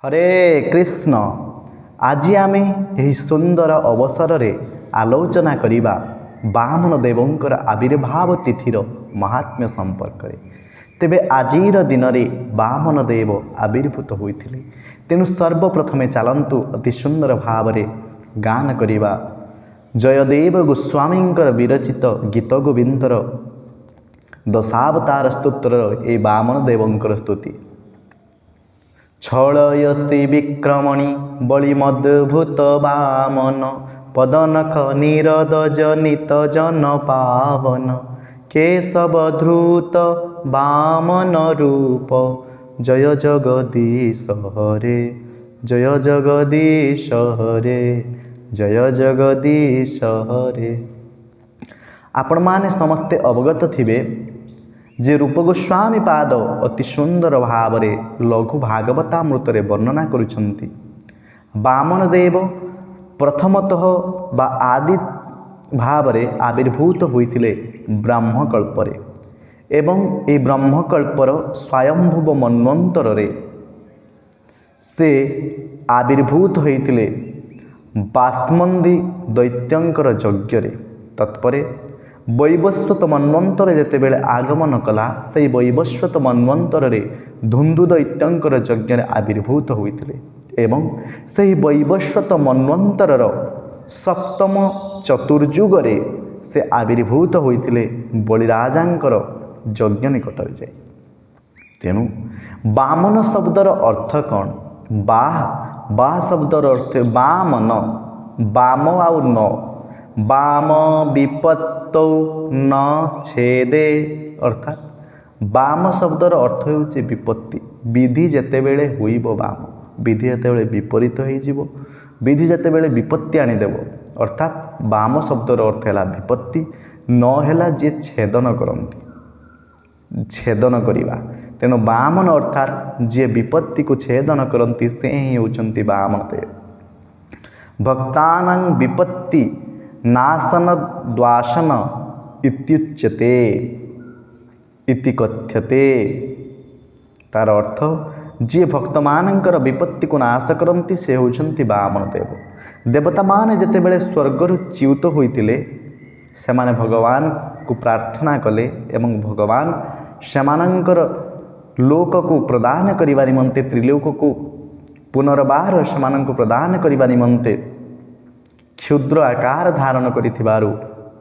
ହରେ କୃଷ୍ଣ। ଆଜି ଆମେ ଏହି ସୁନ୍ଦର ଅବସରରେ ଆଲୋଚନା କରିବା ବାମନ ଦେବଙ୍କର ଆବିର୍ଭାବ ତିଥିର ମହାତ୍ମ୍ୟ ସମ୍ପର୍କରେ। ତେବେ ଆଜିର ଦିନରେ ବାମନ ଦେବ ଆବିର୍ଭୂତ ହୋଇଥିଲେ। ତେଣୁ ସର୍ବପ୍ରଥମେ ଚାଲନ୍ତୁ ଅତି ସୁନ୍ଦର ଭାବରେ ଗାନ କରିବା ଜୟଦେବ ଗୋସ୍ୱାମୀଙ୍କର ବିରଚିତ ଗୀତ ଗୋବିନ୍ଦର ଦଶାବତାର ସ୍ତୋତ୍ରର ଏହି ବାମନ ଦେବଙ୍କର ସ୍ତୁତି। ଛଳୟସି ବିକ୍ରମଣୀ ବଳି ମଦ୍ଭୁତ ବାମନ, ପଦନଖ ନିରଦ ଜନିତ ଜନ ପାବନ, କେଶବ ଧୃତ ବାମନ ରୂପ, ଜୟ ଜଗଦୀଶ ହରେ, ଜୟ ଜଗଦୀଶ ହରେ, ଜୟ ଜଗଦୀଶ ହରେ। ଆପଣମାନେ ସମସ୍ତେ ଅବଗତ ଥିବେ ଯେ ରୂପ ଗୋସ୍ୱାମୀ ପାଦ ଅତି ସୁନ୍ଦର ଭାବରେ ଲଘୁ ଭାଗବତାମୃତରେ ବର୍ଣ୍ଣନା କରୁଛନ୍ତି, ବାମନ ଦେବ ପ୍ରଥମତଃ ବା ଆଦି ଭାବରେ ଆବିର୍ଭୂତ ହୋଇଥିଲେ ବ୍ରହ୍ମକଳ୍ପରେ ଏବଂ ଏହି ବ୍ରହ୍ମକଳ୍ପର ସ୍ୱୟଂଭୁବ ମନ୍ୱନ୍ତରରେ ସେ ଆବିର୍ଭୂତ ହୋଇଥିଲେ ବାସ୍ମନ୍ଦୀ ଦୈତ୍ୟଙ୍କର ଯଜ୍ଞରେ। ତତ୍ପରେ ବୈବସ୍ୱତ ମନ୍ୱନ୍ତର ଯେତେବେଳେ ଆଗମନ କଲା, ସେହି ବୈବସ୍ୱତ ମନ୍ୱନ୍ତରରେ ଧୁନ୍ଦୁ ଦୈତ୍ୟଙ୍କର ଯଜ୍ଞରେ ଆବିର୍ଭୂତ ହୋଇଥିଲେ ଏବଂ ସେହି ବୈବସ୍ୱତ ମନ୍ୱନ୍ତରର ସପ୍ତମ ଚତୁର୍ଯୁଗରେ ସେ ଆବିର୍ଭୂତ ହୋଇଥିଲେ ବଳିରାଜାଙ୍କର ଯଜ୍ଞ ନିକଟରେ ଯାଇ। ତେଣୁ ବାମନ ଶବ୍ଦର ଅର୍ଥ କ'ଣ? ବାହ, ବାହ ଶବ୍ଦର ଅର୍ଥ ବାମନ, ବାମ ଆଉ ନ, ବାମ ବିପତ୍ତୌ ନ ଛେଦେ, ଅର୍ଥାତ୍ ବାମ ଶବ୍ଦର ଅର୍ଥ ହେଉଛି ବିପତ୍ତି। ବିଧି ଯେତେବେଳେ ହୋଇବ ବାମ, ବିଧି ଯେତେବେଳେ ବିପରୀତ ହେଇଯିବ, ବିଧି ଯେତେବେଳେ ବିପତ୍ତି ଆଣିଦେବ, ଅର୍ଥାତ୍ ବାମ ଶବ୍ଦର ଅର୍ଥ ହେଲା ବିପତ୍ତି, ନ ହେଲା ଯିଏ ଛେଦନ କରନ୍ତି, ଛେଦନ କରିବା। ତେଣୁ ବାମନ ଅର୍ଥାତ୍ ଯିଏ ବିପତ୍ତିକୁ ଛେଦନ କରନ୍ତି ସେ ହିଁ ହେଉଛନ୍ତି ବାମନ ଦେବ। ଭକ୍ତାନାଂ ବିପତ୍ତି ନାଶନ ଦ୍ୱାସନ ଇତ୍ୟୁଚ୍ୟତେ ଇତି କଥ୍ୟତେ। ତାର ଅର୍ଥ ଯିଏ ଭକ୍ତମାନଙ୍କର ବିପତ୍ତିକୁ ନାଶ କରନ୍ତି ସେ ହେଉଛନ୍ତି ବାମନ ଦେବ। ଦେବତାମାନେ ଯେତେବେଳେ ସ୍ୱର୍ଗରୁ ଚ୍ୟୁତ ହୋଇଥିଲେ, ସେମାନେ ଭଗବାନଙ୍କୁ ପ୍ରାର୍ଥନା କଲେ ଏବଂ ଭଗବାନ ସେମାନଙ୍କର ଲୋକକୁ ପ୍ରଦାନ କରିବା ନିମନ୍ତେ, ତ୍ରିଲୋକକୁ ପୁନର୍ବାର ସେମାନଙ୍କୁ ପ୍ରଦାନ କରିବା ନିମନ୍ତେ କ୍ଷୁଦ୍ର ଆକାର ଧାରଣ କରିଥିବାରୁ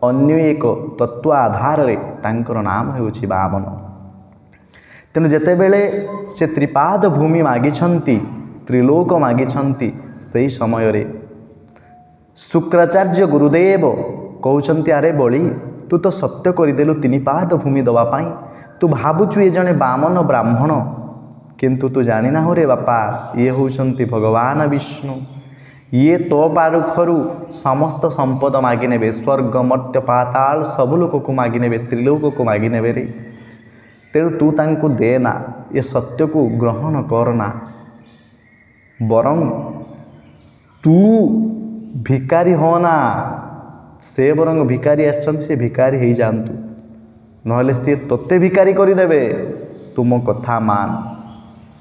ଅନ୍ୟ ଏକ ତତ୍ତ୍ୱ ଆଧାରରେ ତାଙ୍କର ନାମ ହେଉଛି ବାମନ। ତେଣୁ ଯେତେବେଳେ ସେ ତ୍ରିପାଦ ଭୂମି ମାଗିଛନ୍ତି, ତ୍ରିଲୋକ ମାଗିଛନ୍ତି, ସେହି ସମୟରେ ଶୁକ୍ରାଚାର୍ଯ୍ୟ ଗୁରୁଦେବ କହୁଛନ୍ତି, ଆରେ ବଳି, ତୁ ତ ସତ୍ୟ କରିଦେଲୁ ତିନିପାଦ ଭୂମି ଦେବା ପାଇଁ, ତୁ ଭାବୁଛୁ ଏ ଜଣେ ବାମନ ବ୍ରାହ୍ମଣ, କିନ୍ତୁ ତୁ ଜାଣିନାହୁଁ ରେ ବାପା, ଇଏ ହେଉଛନ୍ତି ଭଗବାନ ବିଷ୍ଣୁ। ଇଏ ତୋ ପାଖରୁ ସମସ୍ତ ସମ୍ପଦ ମାଗିନେବେ, ସ୍ୱର୍ଗ ମର୍ତ୍ତ୍ୟ ପାତାଳ ସବୁ ଲୋକକୁ ମାଗିନେବେ, ତ୍ରିଲୋକକୁ ମାଗିନେବେ ରେ। ତେଣୁ ତୁ ତାଙ୍କୁ ଦେ ନା, ଏ ସତ୍ୟକୁ ଗ୍ରହଣ କରନା, ବରଂ ତୁ ଭିକାରୀ ହଅନା, ସେ ବରଂ ଭିକାରୀ ଆସିଛନ୍ତି, ସେ ଭିକାରୀ ହେଇଯାଆନ୍ତୁ, ନହେଲେ ସିଏ ତୋତେ ଭିକାରୀ କରିଦେବେ, ତୁମ କଥା ମାନ।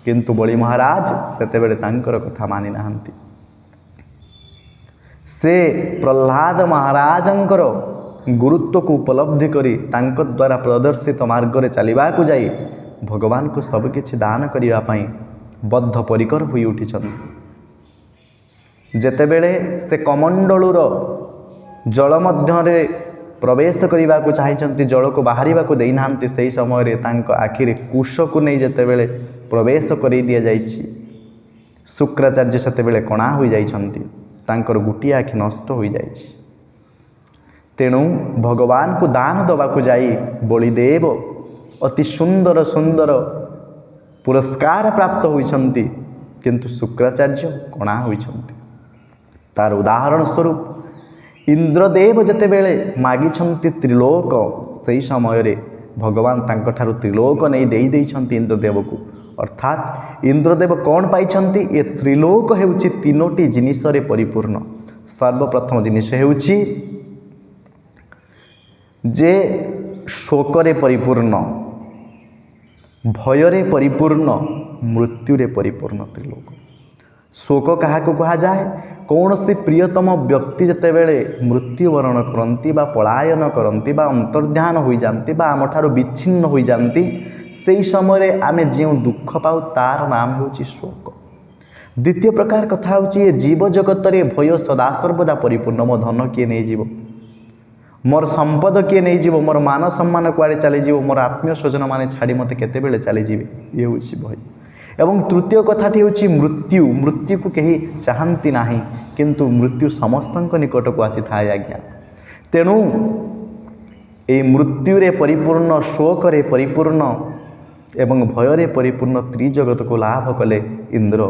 କିନ୍ତୁ ବଳି ମହାରାଜ ସେତେବେଳେ ତାଙ୍କର କଥା ମାନି ନାହାନ୍ତି। ସେ ପ୍ରହ୍ଲାଦ ମହାରାଜଙ୍କର ଗୁରୁତ୍ୱକୁ ଉପଲବ୍ଧି କରି ତାଙ୍କ ଦ୍ୱାରା ପ୍ରଦର୍ଶିତ ମାର୍ଗରେ ଚାଲିବାକୁ ଯାଇ ଭଗବାନଙ୍କୁ ସବୁକିଛି ଦାନ କରିବା ପାଇଁ ବଦ୍ଧପରିକର ହୋଇ ଉଠିଛନ୍ତି। ଯେତେବେଳେ ସେ କମଣ୍ଡଳୁର ଜଳ ମଧ୍ୟରେ ପ୍ରବେଶ କରିବାକୁ ଚାହିଁଛନ୍ତି, ଜଳକୁ ବାହାରିବାକୁ ଦେଇନାହାନ୍ତି, ସେହି ସମୟରେ ତାଙ୍କ ଆଖିରେ କୁଶକୁ ନେଇ ଯେତେବେଳେ ପ୍ରବେଶ କରାଇ ଦିଆଯାଇଛି, ଶୁକ୍ରାଚାର୍ଯ୍ୟ ସେତେବେଳେ କଣା ହୋଇଯାଇଛନ୍ତି, ତାଙ୍କର ଗୋଟିଏ ଆଖି ନଷ୍ଟ ହୋଇଯାଇଛି। ତେଣୁ ଭଗବାନଙ୍କୁ ଦାନ ଦେବାକୁ ଯାଇ ବଳିଦେବ ଅତି ସୁନ୍ଦର ସୁନ୍ଦର ପୁରସ୍କାର ପ୍ରାପ୍ତ ହୋଇଛନ୍ତି, କିନ୍ତୁ ଶୁକ୍ରାଚାର୍ଯ୍ୟ କଣା ହୋଇଛନ୍ତି। ତାର ଉଦାହରଣ ସ୍ୱରୂପ ଇନ୍ଦ୍ରଦେବ ଯେତେବେଳେ ମାଗିଛନ୍ତି ତ୍ରିଲୋକ, ସେହି ସମୟରେ ଭଗବାନ ତାଙ୍କଠାରୁ ତ୍ରିଲୋକ ନେଇ ଦେଇ ଦେଇଛନ୍ତି ଇନ୍ଦ୍ରଦେବକୁ। ଅର୍ଥାତ୍ ଇନ୍ଦ୍ରଦେବ କ'ଣ ପାଇଛନ୍ତି? ଏ ତ୍ରିଲୋକ ହେଉଛି ତିନୋଟି ଜିନିଷରେ ପରିପୂର୍ଣ୍ଣ। ସର୍ବପ୍ରଥମ ଜିନିଷ ହେଉଛି ଯେ ଶୋକରେ ପରିପୂର୍ଣ୍ଣ, ଭୟରେ ପରିପୂର୍ଣ୍ଣ, ମୃତ୍ୟୁରେ ପରିପୂର୍ଣ୍ଣ ତ୍ରିଲୋକ। ଶୋକ କାହାକୁ କୁହାଯାଏ? କୌଣସି ପ୍ରିୟତମ ବ୍ୟକ୍ତି ଯେତେବେଳେ ମୃତ୍ୟୁବରଣ କରନ୍ତି ବା ପଳାୟନ କରନ୍ତି ବା ଅନ୍ତର୍ଧ୍ୟାନ ହୋଇଯାଆନ୍ତି ବା ଆମଠାରୁ ବିଚ୍ଛିନ୍ନ ହୋଇଯାଆନ୍ତି, ସେହି ସମୟରେ ଆମେ ଯେଉଁ ଦୁଃଖ ପାଉ ତାର ନାମ ହେଉଛି ଶୋକ। ଦ୍ୱିତୀୟ ପ୍ରକାର କଥା ହେଉଛି, ଏ ଜୀବ ଜଗତରେ ଭୟ ସଦାସର୍ବଦା ପରିପୂର୍ଣ୍ଣ। ମୋ ଧନ କିଏ ନେଇଯିବ, ମୋର ସମ୍ପଦ କିଏ ନେଇଯିବ, ମୋର ମାନ ସମ୍ମାନ କୁଆଡ଼େ ଚାଲିଯିବ, ମୋର ଆତ୍ମୀୟ ସ୍ୱଜନମାନେ ଛାଡ଼ି ମୋତେ କେତେବେଳେ ଚାଲିଯିବେ, ଇଏ ହେଉଛି ଭୟ। ଏବଂ ତୃତୀୟ କଥାଟି ହେଉଛି ମୃତ୍ୟୁ। ମୃତ୍ୟୁକୁ କେହି ଚାହାନ୍ତି ନାହିଁ, କିନ୍ତୁ ମୃତ୍ୟୁ ସମସ୍ତଙ୍କ ନିକଟକୁ ଆସିଥାଏ ଆଜ୍ଞା। ତେଣୁ ଏଇ ମୃତ୍ୟୁରେ ପରିପୂର୍ଣ୍ଣ, ଶୋକରେ ପରିପୂର୍ଣ୍ଣ ଏବଂ ଭୟରେ ପରିପୂର୍ଣ୍ଣ ତ୍ରିଜଗତକୁ ଲାଭ କଲେ ଇନ୍ଦ୍ର।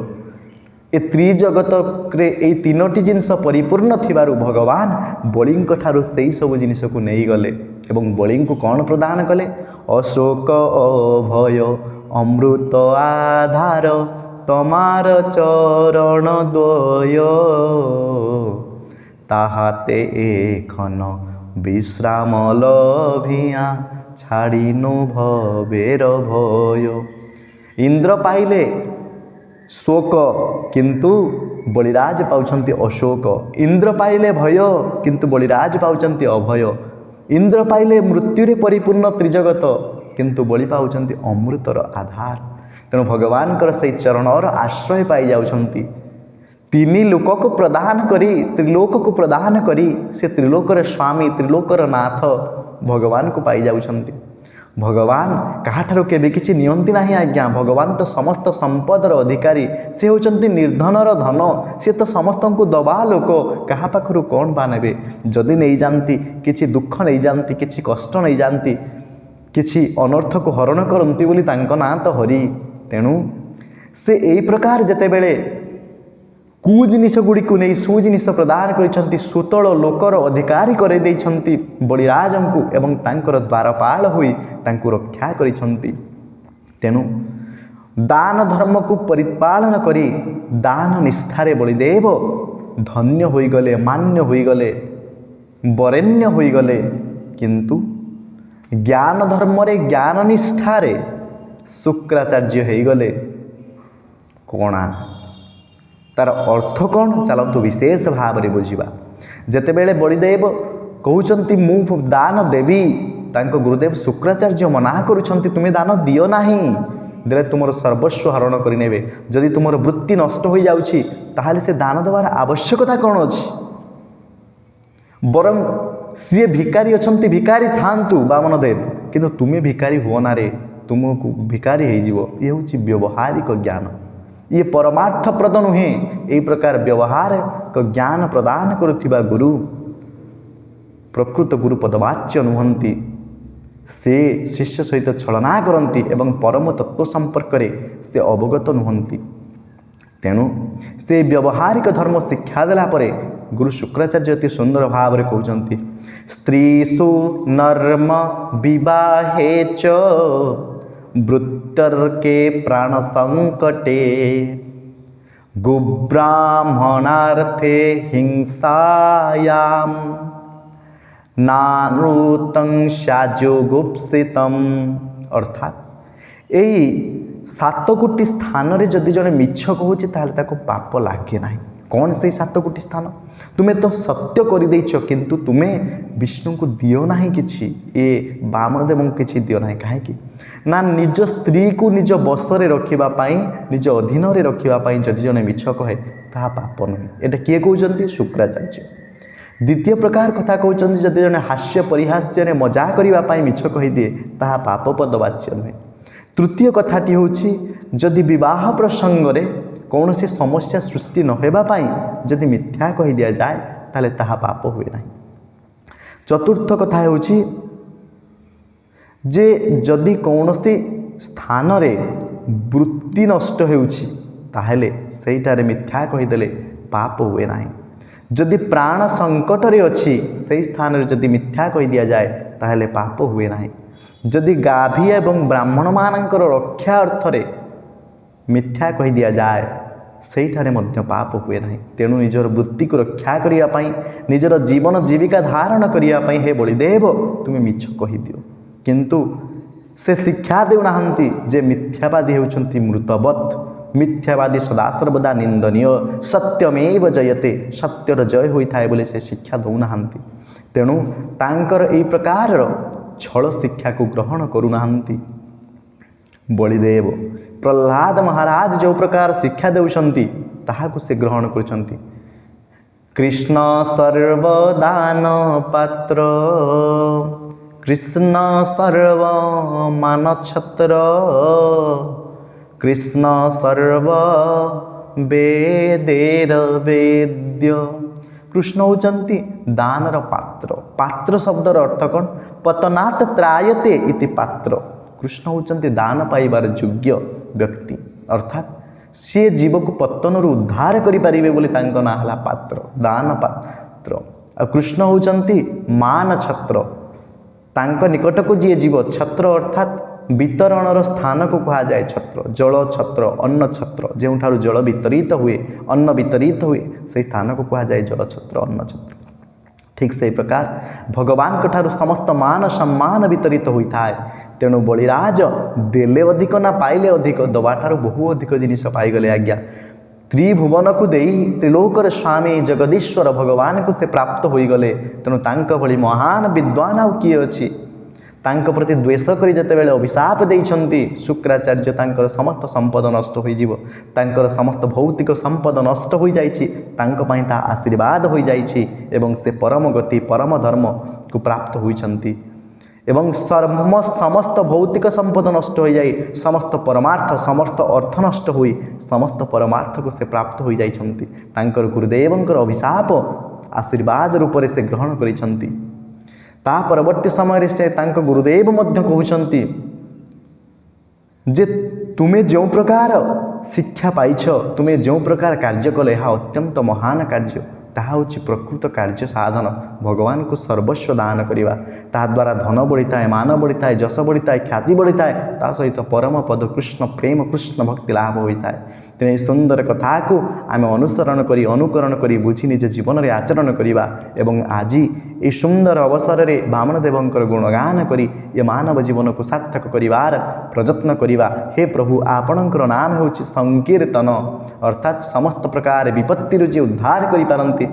ଏ ତ୍ରିଜଗତରେ ଏଇ ତିନୋଟି ଜିନିଷ ପରିପୂର୍ଣ୍ଣ ଥିବାରୁ ଭଗବାନ ବଳିଙ୍କ ଠାରୁ ସେଇ ସବୁ ଜିନିଷକୁ ନେଇଗଲେ ଏବଂ ବଳିଙ୍କୁ କ'ଣ ପ୍ରଦାନ କଲେ? ଅଶୋକ ଅଭୟ ଅମୃତ ଆଧାର ତମାର ଚରଣ ଦ୍ୱୟ, ତାହାତେ ଏଖନ ବିଶ୍ରାମ ଲଭିଆ ଛାଡ଼ିନୁ ଭବେର ଭୟ। ଇନ୍ଦ୍ର ପାଇଲେ ଶୋକ, କିନ୍ତୁ ବଳିରାଜ ପାଉଛନ୍ତି ଅଶୋକ। ଇନ୍ଦ୍ର ପାଇଲେ ଭୟ, କିନ୍ତୁ ବଳିରାଜ ପାଉଛନ୍ତି ଅଭୟ। ଇନ୍ଦ୍ର ପାଇଲେ ମୃତ୍ୟୁରେ ପରିପୂର୍ଣ୍ଣ ତ୍ରିଜଗତ, କିନ୍ତୁ ବଳି ପାଉଛନ୍ତି ଅମୃତର ଆଧାର। ତେଣୁ ଭଗବାନଙ୍କର ସେଇ ଚରଣର ଆଶ୍ରୟ ପାଇଯାଉଛନ୍ତି। ତିନି ଲୋକକୁ ପ୍ରଦାନ କରି, ତ୍ରିଲୋକକୁ ପ୍ରଦାନ କରି ସେ ତ୍ରିଲୋକର ସ୍ୱାମୀ, ତ୍ରିଲୋକର ନାଥ ଭଗବାନଙ୍କୁ ପାଇଯାଉଛନ୍ତି। ଭଗବାନ କାହାଠାରୁ କେବେ କିଛି ନିଅନ୍ତି ନାହିଁ ଆଜ୍ଞା। ଭଗବାନ ତ ସମସ୍ତ ସମ୍ପଦର ଅଧିକାରୀ, ସେ ହେଉଛନ୍ତି ନିର୍ଦ୍ଧନର ଧନ, ସେ ତ ସମସ୍ତଙ୍କୁ ଦବା ଲୋକ, କାହା ପାଖରୁ କ'ଣ ବା ନେବେ? ଯଦି ନେଇଯାଆନ୍ତି, କିଛି ଦୁଃଖ ନେଇଯାଆନ୍ତି, କିଛି କଷ୍ଟ ନେଇଯାଆନ୍ତି, କିଛି ଅନର୍ଥକୁ ହରଣ କରନ୍ତି ବୋଲି ତାଙ୍କ ନାଁ ତ ହରି। ତେଣୁ ସେ ଏଇ ପ୍ରକାର ଯେତେବେଳେ କୁ ଜିନିଷ ଗୁଡ଼ିକୁ ନେଇ ସୁଜିନିଷ ପ୍ରଦାନ କରିଛନ୍ତି, ସୁତଳ ଲୋକର ଅଧିକାରୀ କରାଇ ଦେଇଛନ୍ତି ବଳିରାଜଙ୍କୁ ଏବଂ ତାଙ୍କର ଦ୍ୱାରପାଳ ହୋଇ ତାଙ୍କୁ ରକ୍ଷା କରିଛନ୍ତି। ତେଣୁ ଦାନ ଧର୍ମକୁ ପରିପାଳନ କରି ଦାନ ନିଷ୍ଠାରେ ବଳିଦେବ ଧନ୍ୟ ହୋଇଗଲେ, ମାନ୍ୟ ହୋଇଗଲେ, ବରେଣ୍ୟ ହୋଇଗଲେ। କିନ୍ତୁ ଜ୍ଞାନ ଧର୍ମରେ ଜ୍ଞାନ ନିଷ୍ଠାରେ ଶୁକ୍ରାଚାର୍ଯ୍ୟ ହେଇଗଲେ କଣା। ତାର ଅର୍ଥ କ'ଣ? ଚାଲନ୍ତୁ ବିଶେଷ ଭାବରେ ବୁଝିବା। ଯେତେବେଳେ ବଳିଦେବ କହୁଛନ୍ତି ମୁଁ ଦାନ ଦେବି, ତାଙ୍କ ଗୁରୁଦେବ ଶୁକ୍ରାଚାର୍ଯ୍ୟ ମନା କରୁଛନ୍ତି, ତୁମେ ଦାନ ଦିଅ ନାହିଁ, ଦେଲେ ତୁମର ସର୍ବସ୍ୱ ହରଣ କରିନେବେ। ଯଦି ତୁମର ବୃତ୍ତି ନଷ୍ଟ ହୋଇଯାଉଛି ତାହେଲେ ସେ ଦାନ ଦେବାର ଆବଶ୍ୟକତା କ'ଣ ଅଛି? ବରଂ ସିଏ ଭିକାରୀ ଅଛନ୍ତି, ଭିକାରୀ ଥାଆନ୍ତୁ ବାମନଦେବ, କିନ୍ତୁ ତୁମେ ଭିକାରୀ ହୁଅ ନାରେ, ତୁମକୁ ଭିକାରୀ ହେଇଯିବ। ଇଏ ହେଉଛି ବ୍ୟବହାରିକ ଜ୍ଞାନ, ଇଏ ପରମାର୍ଥପ୍ରଦ ନୁହେଁ। ଏହି ପ୍ରକାର ବ୍ୟବହାରିକ ଜ୍ଞାନ ପ୍ରଦାନ କରୁଥିବା ଗୁରୁ ପ୍ରକୃତ ଗୁରୁ ପଦବାଚ୍ୟ ନୁହନ୍ତି। ସେ ଶିଷ୍ୟ ସହିତ ଛଳନା କରନ୍ତି ଏବଂ ପରମ ତତ୍ତ୍ୱ ସମ୍ପର୍କରେ ସେ ଅବଗତ ନୁହନ୍ତି। ତେଣୁ ସେ ବ୍ୟବହାରିକ ଧର୍ମ ଶିକ୍ଷା ଦେଲା ପରେ ଗୁରୁ ଶୁକ୍ରାଚାର୍ଯ୍ୟ ଅତି ସୁନ୍ଦର ଭାବରେ କହୁଛନ୍ତି, ସ୍ତ୍ରୀସୁ ନର୍ମ ବିବାହେ ଚ ବୃତ୍ତର୍କେ ପ୍ରାଣ ସଂକଟେ ଗୁବ୍ରାହ୍ମଣାର୍ଥେ ହିଂସାୟାମ ନାନୃତଂ ସ୍ୟାଯୋଗୁପ୍ସିତମ୍। ଅର୍ଥାତ୍ ଏଇ 7 ଗୋଟି ସ୍ଥାନରେ ଯଦି ଜଣେ ମିଛ କହୁଛି ତାହେଲେ ତାକୁ ପାପ ଲାଗେ ନାହିଁ। କ'ଣ ସେଇ 7 ଗୋଟି ସ୍ଥାନ? ତୁମେ ତ ସତ୍ୟ କରିଦେଇଛ, କିନ୍ତୁ ତୁମେ ବିଷ୍ଣୁଙ୍କୁ ଦିଅ ନାହିଁ କିଛି, ଏ ବାମନଦେବଙ୍କୁ କିଛି ଦିଅ ନାହିଁ। କାହିଁକି ନା ନିଜ ସ୍ତ୍ରୀକୁ ନିଜ ବଶରେ ରଖିବା ପାଇଁ, ନିଜ ଅଧୀନରେ ରଖିବା ପାଇଁ ଯଦି ଜଣେ ମିଛ କହେ ତାହା ପାପ ନୁହେଁ। ଏଇଟା କିଏ କହୁଛନ୍ତି? ଶୁକ୍ରାଚାର୍ଯ୍ୟ। ଦ୍ୱିତୀୟ ପ୍ରକାର କଥା କହୁଛନ୍ତି, ଯଦି ଜଣେ ହାସ୍ୟ ପରିହାସ୍ୟରେ ମଜା କରିବା ପାଇଁ ମିଛ କହିଦିଏ ତାହା ପାପ ପଦବାଚ୍ୟ ନୁହେଁ। ତୃତୀୟ କଥାଟି ହେଉଛି, ଯଦି ବିବାହ ପ୍ରସଙ୍ଗରେ କୌଣସି ସମସ୍ୟା ସୃଷ୍ଟି ନ ହେବା ପାଇଁ ଯଦି ମିଥ୍ୟା କହିଦିଆଯାଏ ତାହେଲେ ତାହା ପାପ ହୁଏ ନାହିଁ। ଚତୁର୍ଥ କଥା ହେଉଛି ଯେ ଯଦି କୌଣସି ସ୍ଥାନରେ ବୃତ୍ତି ନଷ୍ଟ ହେଉଛି ତାହେଲେ ସେଇଟାରେ ମିଥ୍ୟା କହିଦେଲେ ପାପ ହୁଏ ନାହିଁ। ଯଦି ପ୍ରାଣ ସଙ୍କଟରେ ଅଛି ସେଇ ସ୍ଥାନରେ ଯଦି ମିଥ୍ୟା କହିଦିଆଯାଏ ତାହେଲେ ପାପ ହୁଏ ନାହିଁ। ଯଦି ଗାଭୀ ଏବଂ ବ୍ରାହ୍ମଣମାନଙ୍କର ରକ୍ଷା ଅର୍ଥରେ ମିଥ୍ୟା କହିଦିଆଯାଏ ସେଇଠାରେ ମଧ୍ୟ ପାପ ହୁଏ ନାହିଁ। ତେଣୁ ନିଜର ବୃତ୍ତିକୁ ରକ୍ଷା କରିବା ପାଇଁ, ନିଜର ଜୀବନ ଜୀବିକା ଧାରଣ କରିବା ପାଇଁ ହେ ବଳିଦେବ ତୁମେ ମିଛ କହିଦିଅ। କିନ୍ତୁ ସେ ଶିକ୍ଷା ଦେଉନାହାନ୍ତି ଯେ ମିଥ୍ୟାବାଦୀ ହେଉଛନ୍ତି ମୃତବତ୍, ମିଥ୍ୟାବାଦୀ ସଦାସର୍ବଦା ନିନ୍ଦନୀୟ। ସତ୍ୟମେବ ଜୟତେ, ସତ୍ୟର ଜୟ ହୋଇଥାଏ ବୋଲି ସେ ଶିକ୍ଷା ଦେଉନାହାନ୍ତି। ତେଣୁ ତାଙ୍କର ଏଇ ପ୍ରକାରର ଛଳ ଶିକ୍ଷାକୁ ଗ୍ରହଣ କରୁନାହାନ୍ତି ବଳିଦେବ। ପ୍ରହ୍ଲାଦ ମହାରାଜ ଯେଉଁ ପ୍ରକାର ଶିକ୍ଷା ଦେଉଛନ୍ତି ତାହାକୁ ସେ ଗ୍ରହଣ କରୁଛନ୍ତି। କୃଷ୍ଣ ସର୍ବଦାନ ପାତ୍ର, କୃଷ୍ଣ ସର୍ବ ମାନଛତ୍ର, କୃଷ୍ଣ ସର୍ବ ବେଦେର ବେଦ୍ୟ। କୃଷ୍ଣ ହେଉଛନ୍ତି ଦାନର ପାତ୍ର। ପାତ୍ର ଶବ୍ଦର ଅର୍ଥ କ'ଣ? ପତନାତ ତ୍ରାୟତେ ଇତି ପାତ୍ର। କୃଷ୍ଣ ହେଉଛନ୍ତି ଦାନ ପାଇବାର ଯୋଗ୍ୟ ବ୍ୟକ୍ତି, ଅର୍ଥାତ୍ ସିଏ ଜୀବକୁ ପତନରୁ ଉଦ୍ଧାର କରିପାରିବେ ବୋଲି ତାଙ୍କ ନାଁ ହେଲା ପାତ୍ର, ଦାନ ପାତ୍ର। ଆଉ କୃଷ୍ଣ ହେଉଛନ୍ତି ମାନ ଛତ୍ର। ତାଙ୍କ ନିକଟକୁ ଯିଏ ଯିବ, ଛତ୍ର ଅର୍ଥାତ୍ ବିତରଣର ସ୍ଥାନକୁ କୁହାଯାଏ ଛତ୍ର। ଜଳ ଛତ୍ର, ଅନ୍ନ ଛତ୍ର, ଯେଉଁଠାରୁ ଜଳ ବିତରିତ ହୁଏ, ଅନ୍ନ ବିତରିତ ହୁଏ, ସେଇ ସ୍ଥାନକୁ କୁହାଯାଏ ଜଳ ଛତ୍ର, ଅନ୍ନ ଛତ୍ର। ଠିକ୍ ସେଇ ପ୍ରକାର ଭଗବାନଙ୍କ ଠାରୁ ସମସ୍ତ ମାନ ସମ୍ମାନ ବିତରିତ ହୋଇଥାଏ। ତେଣୁ ବଳିରାଜ ଦେଲେ ଅଧିକ ନା ପାଇଲେ ଅଧିକ? ଦେବାଠାରୁ ବହୁ ଅଧିକ ଜିନିଷ ପାଇଗଲେ ଆଜ୍ଞା। ତ୍ରିଭୁବନକୁ ଦେଇ ତ୍ରିଲୋକର ସ୍ୱାମୀ ଜଗଦୀଶ୍ୱର ଭଗବାନଙ୍କୁ ସେ ପ୍ରାପ୍ତ ହୋଇଗଲେ। ତେଣୁ ତାଙ୍କ ଭଳି ମହାନ ବିଦ୍ୱାନ ଆଉ କିଏ ଅଛି? ତାଙ୍କ ପ୍ରତି ଦ୍ୱେଷ କରି ଯେତେବେଳେ ଅଭିଶାପ ଦେଇଛନ୍ତି ଶୁକ୍ରାଚାର୍ଯ୍ୟ, ତାଙ୍କର ସମସ୍ତ ସମ୍ପଦ ନଷ୍ଟ ହୋଇଯିବ। ତାଙ୍କର ସମସ୍ତ ଭୌତିକ ସମ୍ପଦ ନଷ୍ଟ ହୋଇଯାଇଛି, ତାଙ୍କ ପାଇଁ ତାହା ଆଶୀର୍ବାଦ ହୋଇଯାଇଛି ଏବଂ ସେ ପରମ ଗତି, ପରମ ଧର୍ମକୁ ପ୍ରାପ୍ତ ହୋଇଛନ୍ତି। ଏବଂ ସମସ୍ତ ଭୌତିକ ସମ୍ପଦ ନଷ୍ଟ ହୋଇଯାଇ ସମସ୍ତ ପରମାର୍ଥ, ସମସ୍ତ ଅର୍ଥ ନଷ୍ଟ ହୋଇ ସମସ୍ତ ପରମାର୍ଥକୁ ସେ ପ୍ରାପ୍ତ ହୋଇଯାଇଛନ୍ତି। ତାଙ୍କର ଗୁରୁଦେବଙ୍କର ଅଭିଶାପ ଆଶୀର୍ବାଦ ରୂପରେ ସେ ଗ୍ରହଣ କରିଛନ୍ତି। ତା ପରବର୍ତ୍ତୀ ସମୟରେ ସେ ତାଙ୍କ ଗୁରୁଦେବ ମଧ୍ୟ କହୁଛନ୍ତି ଯେ ତୁମେ ଯେଉଁ ପ୍ରକାର ଶିକ୍ଷା ପାଇଛ, ତୁମେ ଯେଉଁ ପ୍ରକାର କାର୍ଯ୍ୟ କଲେ, ଏହା ଅତ୍ୟନ୍ତ ମହାନ କାର୍ଯ୍ୟ। ତାହା ହେଉଛି ପ୍ରକୃତ କାର୍ଯ୍ୟ ସାଧନ, ଭଗବାନଙ୍କୁ ସର୍ବସ୍ୱ ଦାନ କରିବା। ତାହାଦ୍ୱାରା ଧନ ବଢ଼ିଥାଏ, ମାନ ବଢ଼ିଥାଏ, ଯଶ ବଢ଼ିଥାଏ, ଖ୍ୟାତି ବଢ଼ିଥାଏ, ତା ସହିତ ପରମ ପଦ କୃଷ୍ଣ ପ୍ରେମ, କୃଷ୍ଣ ଭକ୍ତି ଲାଭ ହୋଇଥାଏ। ତେଣୁ ଏହି ସୁନ୍ଦର କଥାକୁ ଆମେ ଅନୁସରଣ କରି, ଅନୁକରଣ କରି, ବୁଝି ନିଜ ଜୀବନରେ ଆଚରଣ କରିବା ଏବଂ ଆଜି ଏହି ସୁନ୍ଦର ଅବସରରେ ବାମନ ଦେବଙ୍କର ଗୁଣଗାନ କରି ଏ ମାନବ ଜୀବନକୁ ସାର୍ଥକ କରିବାର ପ୍ରଯତ୍ନ କରିବା। ହେ ପ୍ରଭୁ, ଆପଣଙ୍କର ନାମ ହେଉଛି ସଂକୀର୍ତ୍ତନ, ଅର୍ଥାତ୍ ସମସ୍ତ ପ୍ରକାର ବିପତ୍ତିରୁ ଯିଏ ଉଦ୍ଧାର କରିପାରନ୍ତି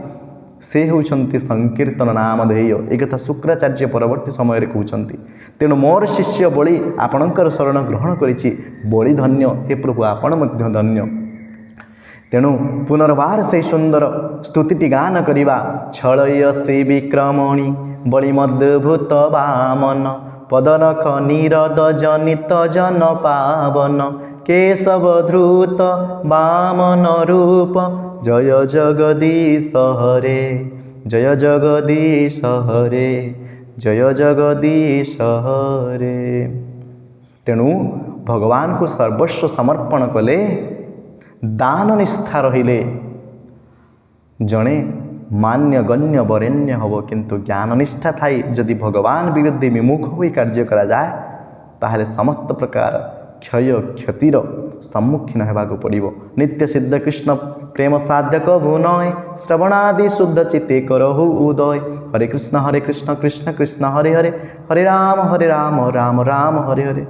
ସେ ହେଉଛନ୍ତି ସଂକୀର୍ତ୍ତନ ନାମଧେୟ। ଏ କଥା ଶୁକ୍ରାଚାର୍ଯ୍ୟ ପରବର୍ତ୍ତୀ ସମୟରେ କହୁଛନ୍ତି। ତେଣୁ ମୋର ଶିଷ୍ୟ ବଳି ଆପଣଙ୍କର ଶରଣ ଗ୍ରହଣ କରିଛି, ବଳି ଧନ୍ୟ, ହେ ପ୍ରଭୁ ଆପଣ ମଧ୍ୟ ଧନ୍ୟ। ତେଣୁ ପୁନର୍ବାର ସେଇ ସୁନ୍ଦର ସ୍ତୁତିଟି ଗାନ କରିବା। ଛଳୟ ଶ୍ରୀ ବିକ୍ରମଣୀ ବଳି ମଦ୍ଭୁତ ବାମନ, ପଦନଖ ନିରଦ ଜନିତ ଜନ ପାବନ, କେଶବ ଧୃତ ବାମନ ରୂପ, ଜୟ ଜଗଦୀଶ ହରେ, ଜୟ ଜଗଦୀଶ ହରେ, ଜୟ ଜଗଦୀଶ ହରେ। ତେଣୁ ଭଗବାନଙ୍କୁ ସର୍ବସ୍ୱ ସମର୍ପଣ କଲେ, ଦାନ ନିଷ୍ଠା ରହିଲେ ଜଣେ ମାନ୍ୟ ଗଣ୍ୟ ବରେଣ୍ୟ ହେବ। କିନ୍ତୁ ଜ୍ଞାନ ନିଷ୍ଠା ଥାଇ ଯଦି ଭଗବାନ ବିରୁଦ୍ଧେ ବିମୁଖ ହୋଇ କାର୍ଯ୍ୟ କରାଯାଏ, ତାହେଲେ ସମସ୍ତ ପ୍ରକାର କ୍ଷୟ କ୍ଷତିର ସମ୍ମୁଖୀନ ହେବାକୁ ପଡ଼ିବ। ନିତ୍ୟ ସିଦ୍ଧ କୃଷ୍ଣ ପ୍ରେମ ସାଧ୍ୟ କଭୁ ନୟ, ଶ୍ରବଣାଦି ଶୁଦ୍ଧ ଚିତ୍ତେ କରହୁ ଉଦୟ। ହରେ କୃଷ୍ଣ ହରେ କୃଷ୍ଣ କୃଷ୍ଣ କୃଷ୍ଣ ହରେ ହରେ, ହରେ ରାମ ହରେ ରାମ ରାମ ରାମ ହରେ ହରେ।